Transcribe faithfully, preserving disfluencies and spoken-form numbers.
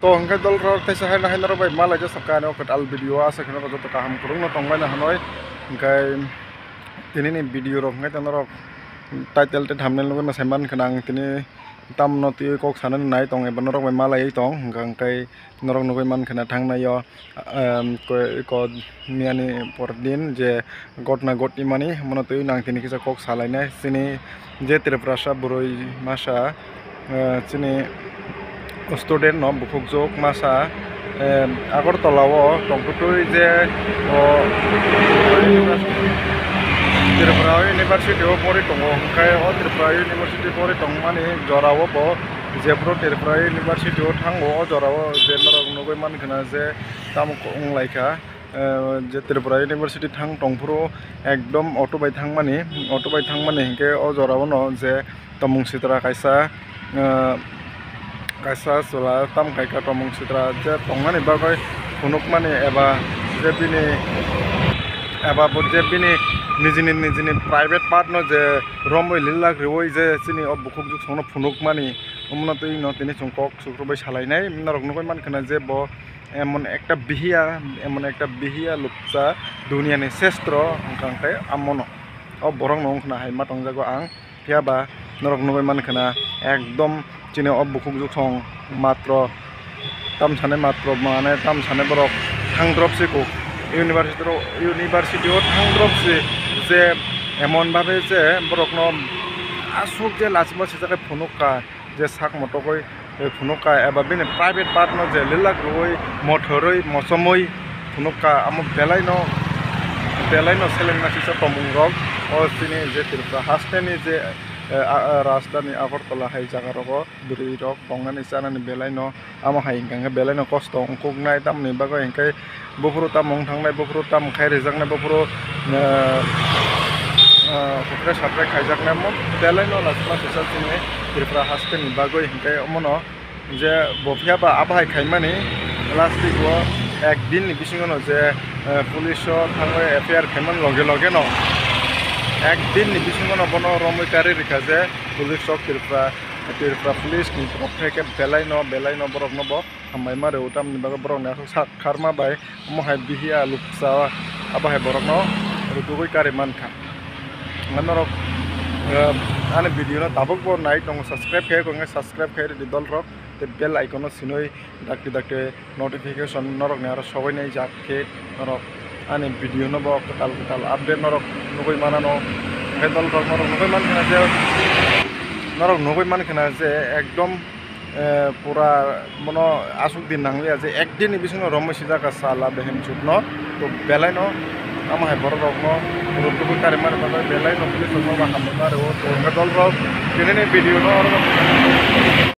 To hwnkhe dol rok teisa hai nahai norok bai malai jasa kani o kwtal video o, asa khe norok joto kaham kwrwngno tonglaina hinwi. Hwnkhe tini ni video rok hwnkhe norok title tei thumbnail nugwi sai mankha, ang tini tamno twiwi kok sanani nai tong eba norok bai malaiwi tong, hwnkhe norok nugwi mankha thangnai o, em, ko, ko miyani por din je gotna gotni mani, mono twiwi ang tini kisa kok salainai. Chini je Tiprasa bwrwi masa, eh, chini student no bukhukjwk masa, eh, Agartala o tongtwtwi je o Tripura University o pori tongo, hwnkhe o Tripura University pori tongmani jora o bo jephuru Tripura University o thango, o jora o je norok nugwi mankha je tamo wnglaikha. Eh, je Tripura University thang tongphuru ekdom auto bai thangmani, auto bai thangmani hinkhe o jora o no je tomung sitra kaisa, eh, kaisa chwla tam kaika tomung sitra je tongnani bagwi phunukmani eba je bini, eba bo je bini nijini nijini private part no je romwi lilak riwi je chini o bukhukjwk songno phunukmani, omono twi no tini chwng kok sukrubwi salainai norok nugwi mankha je bo emon ekta bihiya, emon ekta bihiya lupsa duniyani sestro wngkha, hwnkhe amono o borokno wngkhwna hai ma tongjago ang. Phiya ba norok nugwi mankha ekdom chini o bukhukjwk song matro tam sanai matro mane tam sanai borok thang drop se kok university ro, university o thang drop se je emon bhabe je borokno aswk je lachima sijak phunukha. Je sak motokoi, eh, phunukha eba bini private part no je lilak rwui mothorwi mochomwi phunukha, amo belaino, belaino selengma sisa tomung rok o chini je Tripura hasteni je, eh, a, a, rajdhani Agartala hai jaga rogo bwrwi rok tongnani chanani belaino amo hai hwnkha hwnkhe belaino kosto wngkuknai, tamoni bagwi hwnkhe buphuru tamo wng thangnai, buphuru tamo khai rijaknai, buphuru, ah, ah, hukre sakre khaijaknai, mo belaino lachima sisa chini Tripura hasteni bagwi hinkhe omono je bo phiya ba abo hai khaimani plastic o ek din ni bisingo no je, eh, police o thangwi F I R khaimani loge loge no ek din ni bisingo no bono romwi karwi rikha je police o Tripura, Tripura police ni torof thai khe belaino, belaino borok no bo hambai ma rw, tamni bagwi borok ni aswk sak kharma bai omo hai bihiya lupsa abo hai borok no rwtugwi kari mankha. Norok, eh, ani video no tabuk bo nai tongo, subscribe khai tongo, subscribe khai rwdi dol rok, tei bell icon no sinoi dakti dakti notification norok ni aro sogwi nai jak khe norok ani video no bo kwtal kwtal update norok nugwi manano. Hwnkhe dol rok norok nugwi mankha je, norok nugwi mankha je ekdom eh, pura bono aswk din nangliya je ek din ni bisingo romwi sijak kha sala behemchuk no, to belai no amo hai borok rok no rwtugwi kari mani bagwi belai no police rok no ba hambai ma rwo, to hwnkhe dol rok tini ni video no oro